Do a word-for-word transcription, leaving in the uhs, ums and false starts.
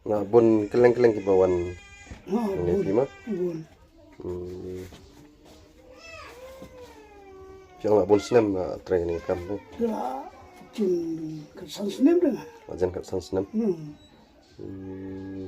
Na bun kylleng kylleng kiba wan. Ha, Ni bun, phi ma. Bun. Hmm. Phi ong la bun snem la trei kane ka kam ne. La jin ka san snem de. La jan kat san snem. Hmm. Hmm.